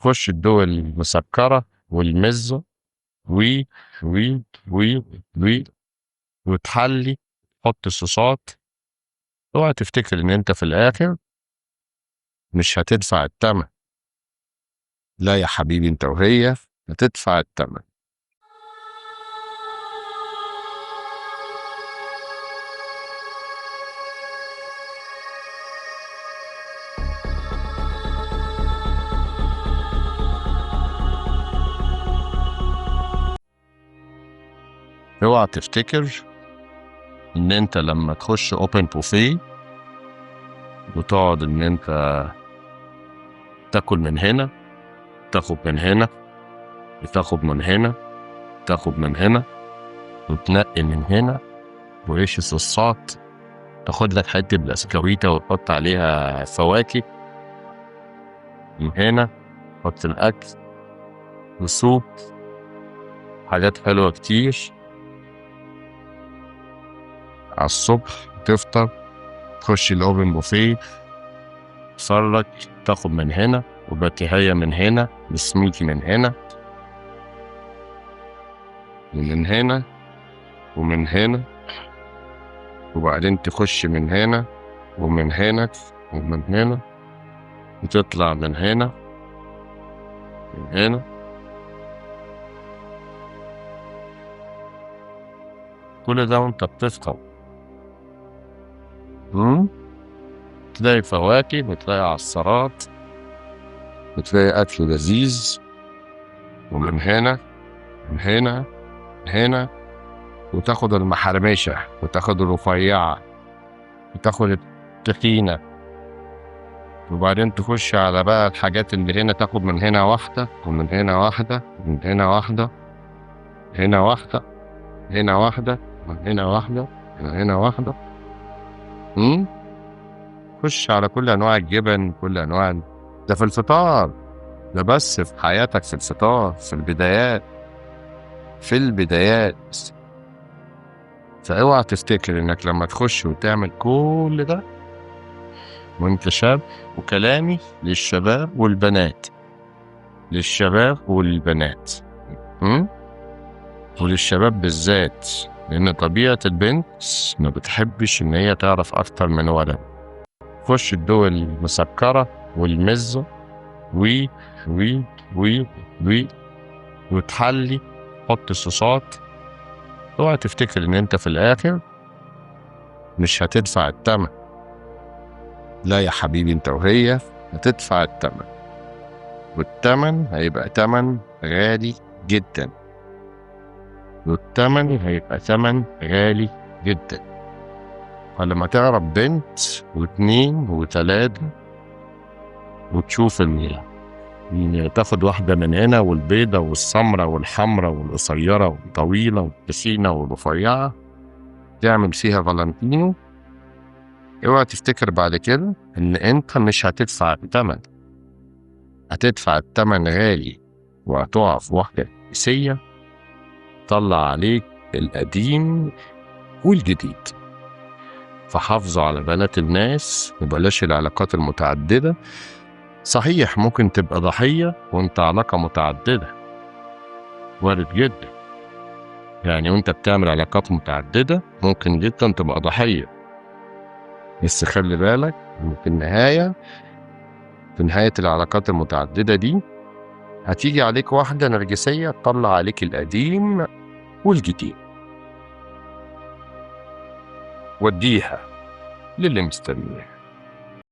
تخش الدول المسكرة والمزة وي وي وي وي وتحلي، تحط صوصات. اوعى تفتكر ان انت في الاخر مش هتدفع الثمن. لا يا حبيبي، انت وهي هتدفع الثمن. اوعى تفتكر ان انت لما تخش open buffet وتقعد ان انت تاكل من هنا، تاخد من هنا، وتاخد من هنا، تاخد من هنا، وتنقي من هنا، وعيش صوصات، تاخد لك حته بسكويته وتحط عليها فواكه من هنا، تحط الاكل وسوب، حاجات حلوه كتير. على الصبح تفطر، تخش ال open buffet، تتفرج، تاخد من هنا، وباتيهية من هنا، وسميكي من هنا، ومن هنا، ومن هنا، وبعدين تخش من هنا ومن هنا ومن هنا، وتطلع من هنا من هنا. كل ده وانت بتفطر. تلاقي فواكه، وتلاقي عصارات، وتلاقي أكل لذيذ، ومن هنا من هنا من هنا، وتاخد المحرمشة، وتاخد الرفيعة، وتاخد التخينة، وبعدين تخش على بقى الحاجات اللي هنا، تاخد من هنا واحدة، ومن هنا واحدة، ومن هنا واحدة، هنا واحدة، هنا واحدة، ومن هنا واحدة، ومن هنا واحدة. خش على كل أنواع الجبن، كل أنواع ده في الفطار، ده بس في حياتك في الفطار، في البدايات، في البدايات. فاوعى تفتكر انك لما تخش وتعمل كل ده وانت شاب. وكلامي للشباب والبنات، للشباب والبنات، وللشباب بالذات، لان طبيعة البنت ما بتحبش ان هي تعرف اكتر من ولد. خش الدول المسكرة والمزة وي وي وي وي، وتحلي، حط صوصات. اوعى تفتكر ان انت في الاخر مش هتدفع الثمن. لا يا حبيبي، انت وهي هتدفع الثمن، والثمن هيبقى ثمن غالي جدا، والثمن هيبقى ثمن غالي جدا. فلما تعرف بنت واثنين وثلاثة وتشوف ان تاخد واحدة من هنا، والبيضة والسمرة والحمرة والقصيرة والطويلة والتخينة والرفيعة، تعمل فيها فالنتينو. اوعى تفتكر بعد كده ان انت مش هتدفع الثمن. هتدفع الثمن غالي، وهتقع في واحدة رئيسية تطلع عليك القديم والجديد. فحافظوا على بنات الناس، وبلاش العلاقات المتعددة. صحيح ممكن تبقى ضحية وانت علاقة متعددة، وارد جدا يعني، وانت بتعمل علاقات متعددة ممكن جدا تبقى ضحية، بس خلي بالك في النهاية، في نهاية العلاقات المتعددة دي هتيجي عليك واحدة نرجسية تطلع عليك القديم والجديد. وديها للي مستنيها.